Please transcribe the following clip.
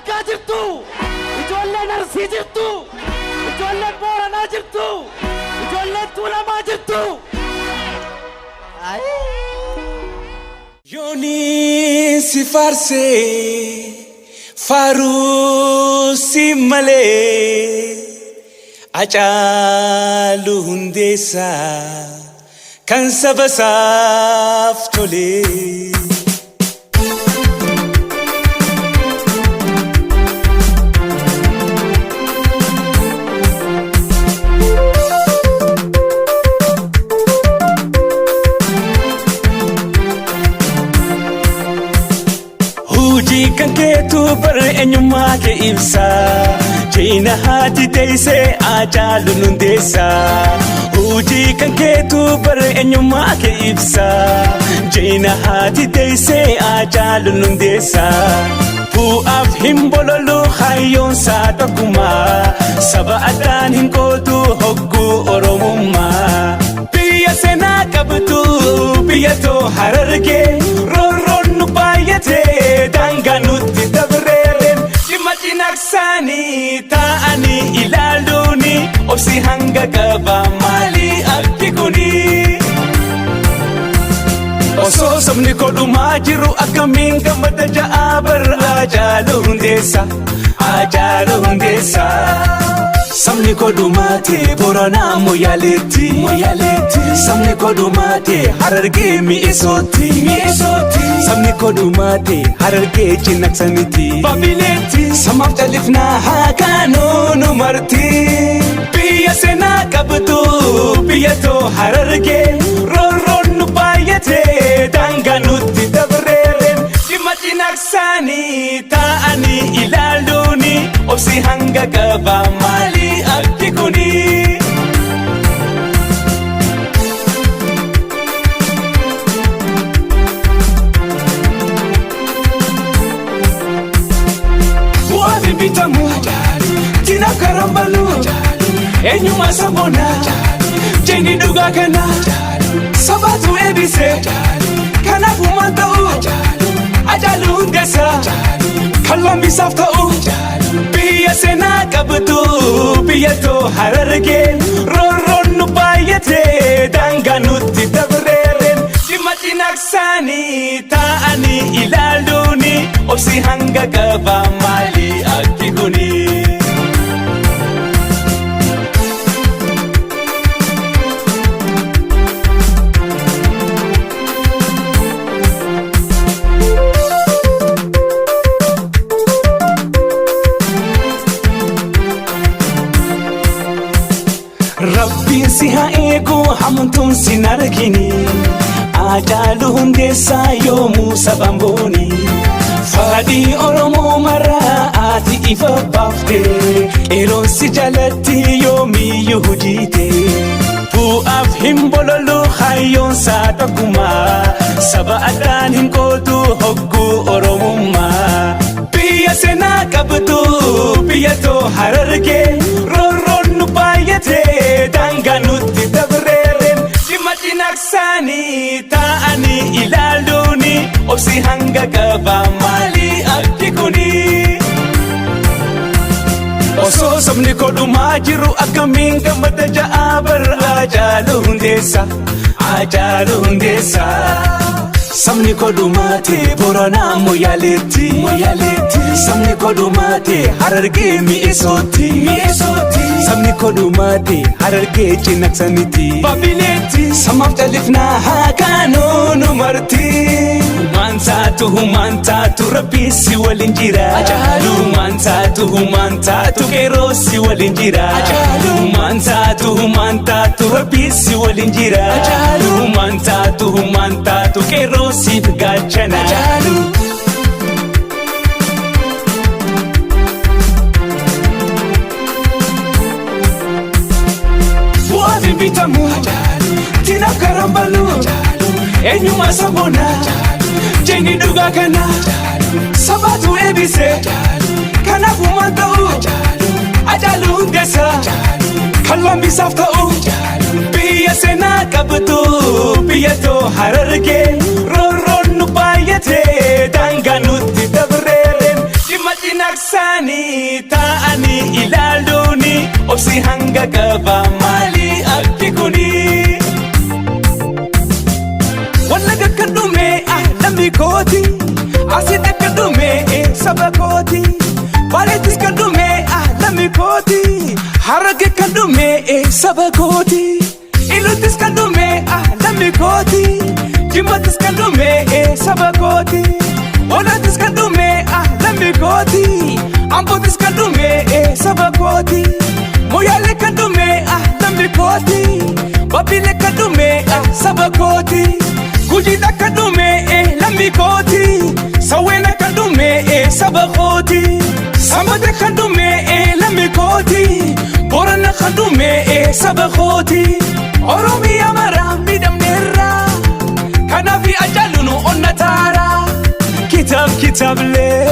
Wallaggaa jirtu, ijoolleen Arsii jirtu, ijoolleen Booranaa jirtu, ijoolleen Tuulamaa jirtu. Yooni si faarsee faaruu si malee Hacaaluu Hundeessaa kan saba isaaf tolee. Hojii kan keetu bara eenyummaa kee ibsa. Jiina haati teessee Hacaaluu Hundeessaa. Hojii kan keetu bara eenyummaa kee ibsa. Jiina haati teessee Hacaaluu Hundeessaa. Bu'aaf hin bololu hayyoonsaa tokkummaa. Saba addaan hin qoodu hogguu Oromummaa. Biyya seenaa qabdu biyya too Harargee roorroon nu baay'atee daangaa nutti dabreereen dhimma cinaaqsaanii taa'anii ilaaluuni obsi hanga qaba maalii akki kuni. Osoo sabni kodhumaa jiru akkamiin gammada ja'aa barra Hacaaluu Hundeessaa Hacaaluu Hundeessaa. Sabni kodhumaate Booranaa Moyaaleetti Sabni kodhumaate Harargee Mi'eessootti Sabni kodhumaate Harargee Cinaaqsanitti Babileetti Samaaf califnaa haa kaanuu nu marti. Biyya seenaa qabdu biyya too Harargee roorroon nu baay'atee daangaa nutti dabreereen dhimma cinaaqsaanii taa'anii ilaaluuni obsi hanga qaba maalii akki kuni. Bu'aaf hin bitamu diinaaf karaan balu eenyummaa saboona jeenyi dhugaa kana sabaatu eebise kanaaf uumaan ta'u Hacaaluu Hundeessaa kan lammiisaaf ta'u biyya seenaa qabdu biyya too Harargee roorroon nu baay'atee daangaa nutti dabreereen dhimma cinaaqsaanii taa'anii ilaaluuni obsi hanga qaba maalii akki kuni. Rabbiin si haa eegu hamtuun sin argini. Hacaaluu Hundeessaa yoomuu sabaan booni. Fadhii Oromoo maraa ati ifa baafte. Qeerroon si jalatti yoomiyyuu hojiite. Bu'aaf hin bololu hayyoonsaa tokkummaa. Saba addaan hin qoodu hogguu Oromummaa. Biyya seenaa qabdu biyya too Harargee roorroon nu baay'atee daangaa nutti dabreereen dhimma cinaaqsaanii taa'anii ilaaluuni obsi hanga qaba maalii akki kuni. Osoo sabni kodhumaa jiru akkamiin gammada ja'aa barra Hacaaluu Hundeessaa Hacaaluu Hundeessaa. Sabni kodhumaate Booranaa Moyaaleetti Sabni kodhumaate Harargee Mi'eessootti Sabni kodhumaate Harargee Cinaaqsanitti Babileetti Samaaf califnaa haa kaanuu nu marti. Humaan taatu humaan taatu rabbi si waliin jira. Humaan taatu humaan taatu qeerroo si waliin jira. Humaan taatu humaan taatu rabbi si waliin jira. Humaan taatu humaan taatu qeerroo siif gaachana. Bu'aaf hin bitamu diinaaf karaan balu eenyummaa saboona jeenyi dhugaa kana sabaatu eebise kanaaf uumaan ta'u Hacaaluu Hundeessaa kan lammiisaaf ta'u biyya seenaa qabdu biyya too Harargee roorroon nu baay'atee daangaa nutti dabreereen dhimma cinaaqsaa. Mirga qaba maali akki kuni? Wallaga kan dhume lammii kooti, Arsiitti kan dhume saba kooti, Baaleettis kan dhume lammii kooti, Hararge kan dhume saba kooti, Iluttis kan dhume lammii kooti, Jimmattis kan dhume saba kooti, Olaattis kan dhume lammii kooti, Ambootis kan dhume saba kooti, Moyaalee kan dhume lammii kooti, Babilee kan dhume saba kooti, Gujiidha kan dhume lammii kooti, Sawweena kan dhume saba kooti, Sambata kan dhume lammii kooti, Boorana kan dhume saba kooti. Oromiyaa maraa miidhamneerra, kanaaf Hacaaluun onna taara. Kitaab kitaabilee.